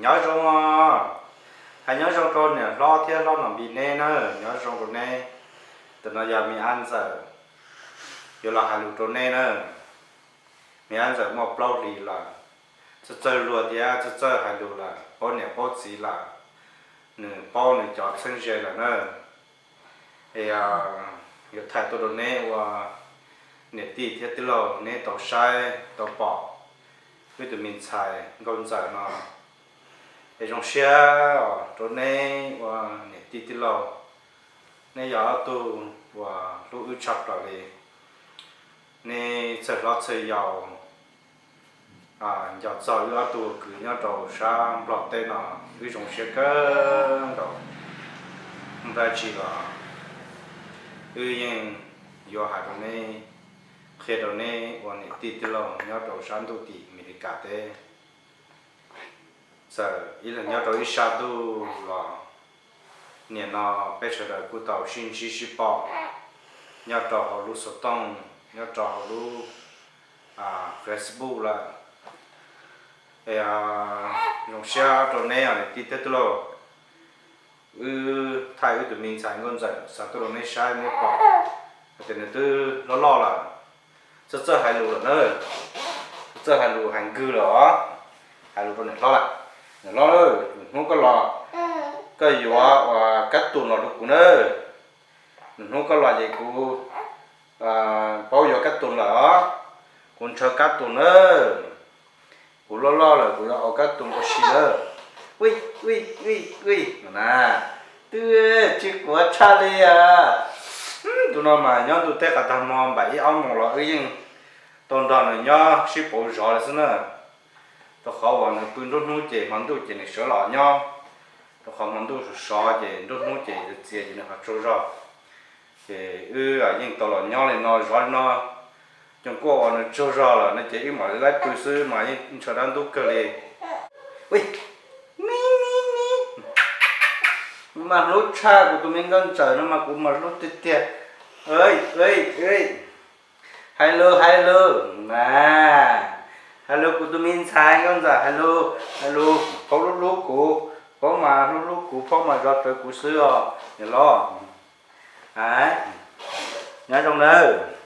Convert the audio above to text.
Nyob zoo, hais nyob zoo rau niam hlob thiab hlob Nom Npis neb na, nyob zoo rau neb. Tus no yog Me Ab Ntxawm yuav los hais lus rau neb na. Me Ab Ntxawm muaj plaub hlis lawm, txawj txawj luag thiab txawj txawj hais lus lawm, paub niam paub txiv lawm, nws paub nws cov txheeb ze lawm na. Es yuav thaij tuaj rau neb ua niam tij thiab tij laug neb tau saib tau pom wb tus me ntxhais Nkauj Ntxawm no. Es zoo siab rau neb ua niam tij tij laug, neb yog ob tug uas hlub wb tshaj plaws li. Neb txawj hlob txawj yau nco txog wb ob tug kwv nyob rau sab Nplog teb no, wb zoo siab kawg nkaus. Mus dab tsi los wb yeej yuav hais rau neb, qhia rau neb ua niam tij tij laug nyob rau sab ntuj tim Amelikas teb. Txawm ib leeg nyob rau ib sab ntuj los nim no peb sawv daws kuj tau sib ntsib sib pom nyob rau hauv lub xov tooj, nyob rau hauv lub Facebook lawm. Zoo siab rau neb os niam tij thiab tij laug. Wb thaij wb tus me ntxhais Nkauj Ntxawm xa tuaj rau neb saib neb pom tias nws twb loj loj lawm, txawj txawj hais lus lawm na, txawj txawj hais lus hais nkws lawm os. Hais lus rau niam hlob lawm, niam hlob, hnub koj los koj yuav ua kab tus los rau kuv na. Hnub koj los ces kuv paub yuav kab tus lawm os, kuv ntshaw kab tus na. Kuv loj loj lawm kuv yuav ua kab tus ua si lawm. Ui, ui, ui, ui na, twb tsis quav tshaj li as. Tus no mas nyob ntuj teb qas tag hmo npaum ib ob moos los wb yeej tau nrog nws nyob sib pauv zov li xwb na. Rau qhov uas nws pw nruab hnub ces hmo ntuj ces nws sawv los nyob, rau qhov hmo ntuj sov sov ces nruab hnub ces txias ces nws ho tsaug zog. Ces wb yeej tau los nyob li no zov li no, coom kuaj uas nws tsaug zog lawm no ces wb mam li laib pw xwb mas yeej ntshaw dab ntub kawg li. Ui, mi mi mi, mas hlub tshaj kuv tus me Nkauj Ntxawm no mas kuv mas hlub tiag tiag. Hais lus, hais lus na, hais lus kuv tus me ntxhais Nkauj Ntxawm, hais lus, hais lus, paub hlub hlub kuv, paub mas hlub hlub kuv, paub mas zov rawv kuv xwb os niam hlob. Nyob zoo nawb.